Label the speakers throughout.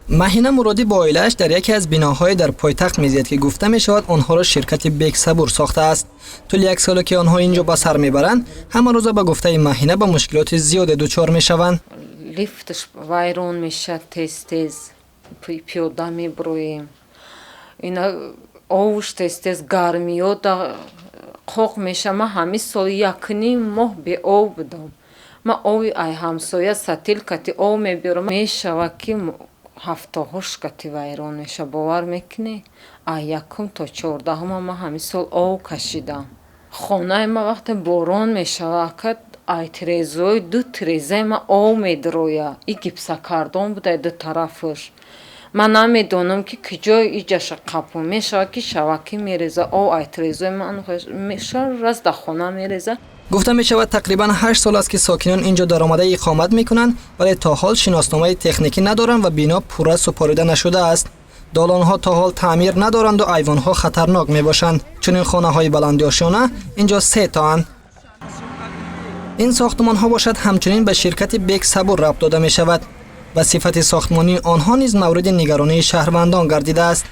Speaker 1: Маҳина Муродӣ бо оилааш дар яке аз биноҳое дар пойтахт мезиёд, ки гуфта мешавад, онҳоро ширкати Бексабур сохтааст. Тӯли як соле, ки онҳо ин ҷо ба сар мебаранд, ҳамарӯза, ба гуфтаи Маҳина, ба мушкилоти зиёде дучор мешаванд.
Speaker 2: Лифташ вайрон мешавад, тез тез пиёда меброем. Ина овуш тез тез гармиёда қоқ мешавад. Ман ҳамин сол якним моҳ беоб будам. Ман ови ай ҳамсоя сатил кати об мебиёрам. Мешавад, ки ҳафтаҳош кати вайрон мешавад, бовар мекунӣ? Ай якум то 14-ума ман ҳамин сол об кашидам. Хонаи ман вақте борон мешавад, ака, ай тирезаҳои, ду тирезаи ман об медрояд. И гипсокартон буда ду тарафаш. Ман намедонам, ки куҷои иҷаша қапон мешавад, ки шавакӣ мереза об ай тирезаи ман, раз дар хона мереза.
Speaker 1: Гуфта мешавад, тақрибан 8 сол аст, ки сокинон ин ҷо даромада иқомат мекунанд, вале то ҳол шиносномаи техникӣ надоранд ва бино пурра супорида нашудааст. Долонҳо то ҳол таъмир надоранду айвонҳо хатарнок мебошанд. Чунин хонаҳои баландиошёна ин ҷо се тоанд. Ин сохтмонҳо бошад, ҳамчунин ба ширкати Бексабур рабт дода мешавад ва сифати сохтмонии онҳо низ мавриди нигаронии шаҳрвандон гардидааст,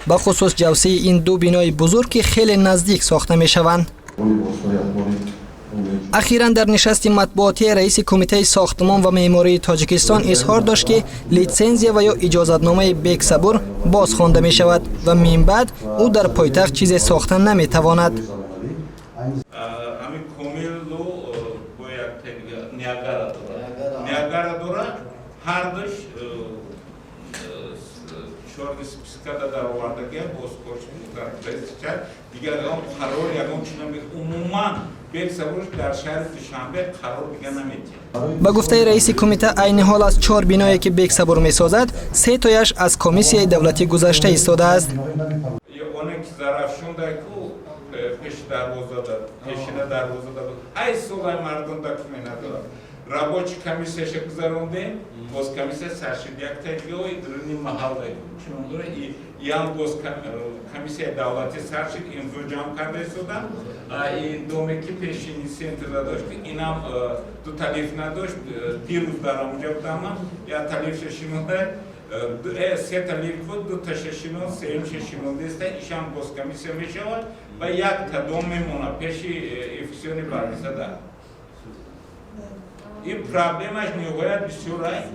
Speaker 1: бахусус ҷавсии ин ду бинои бузург, ки хеле наздик сохта мешаванд. Ахиран дар нишасти матбуотии раиси Кумитаи сохтмон ва меъмории Тоҷикистон изҳор дошт, ки литсензия ва ё иҷозатномаи Бексабур боз хонда мешавад ва минбаъд ӯ дар пойтахт чизе сохта наметавонад.
Speaker 3: Ҳамин Комилу бо як Ниагара дорад, Ниагара дорад, ҳардуш чёрный списка да даровардагия. Боз дигар ягон қарор, ягон чи наме. Умуман Бексабур дар шаҳри Душанбе қарор дига наметиҳад.
Speaker 1: Ба гуфтаи раиси кумита, айни ҳол аз чор биное, ки Бексабур месозад, се тояш аз комиссияи давлатӣ гузашта истодааст.
Speaker 3: Оне ки Зарафшонда ку пеши дарвозада, пешина дарвозада буд, 8 солай мардум документ надорад. Рабочий комиссияша гузарондем, боз комиссия саршид. Яктагиҳои дуруни маҳалла чунон дора, ям боз комиссияи давлатӣ саршид, имзо ҷамъ карда истодам. Доме ки пешини центрда дошт, инам ду лифт надошт. Дирӯз дар ҳамуҷа будам, ман як лифтша шинонда, сета лифт буд, дуташа шинон, сеюмша шинондеста. Ишам боз комиссия мешавад ва якта дом мемонад пеши инфекционный больницада. Ин проблемаш ниҳоят бисёр аст.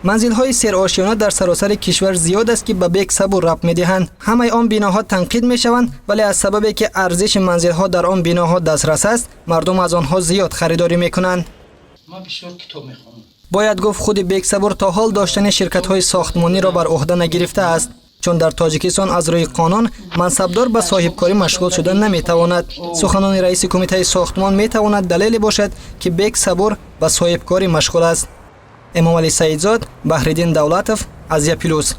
Speaker 1: Манзилҳои серошёна дар саросари кишвар зиёд аст, ки ба Бексабур рабт медиҳанд. Ҳамаи он биноҳо танқид мешаванд, вале аз сабабе ки арзиши манзилҳо дар он биноҳо дастрас аст, мардум аз онҳо зиёд харидорӣ мекунанд.
Speaker 4: Ман бисёр китоб мехонам.
Speaker 1: Бояд гуфт, худи Бексабур то ҳол доштани ширкатҳои сохтмониро бар ӯҳда нагирифтааст, чун дар Тоҷикистон аз рӯи қонун мансабдор ба соҳибкорӣ машғул шуда наметавонад. Суханони раиси кумитаи сохтмон метавонад далеле бошад, ки Бексабур ба соҳибкорӣ машғул аст. Эмомалӣ Саидзод, Баҳриддин Давлатов, Азия Плюс.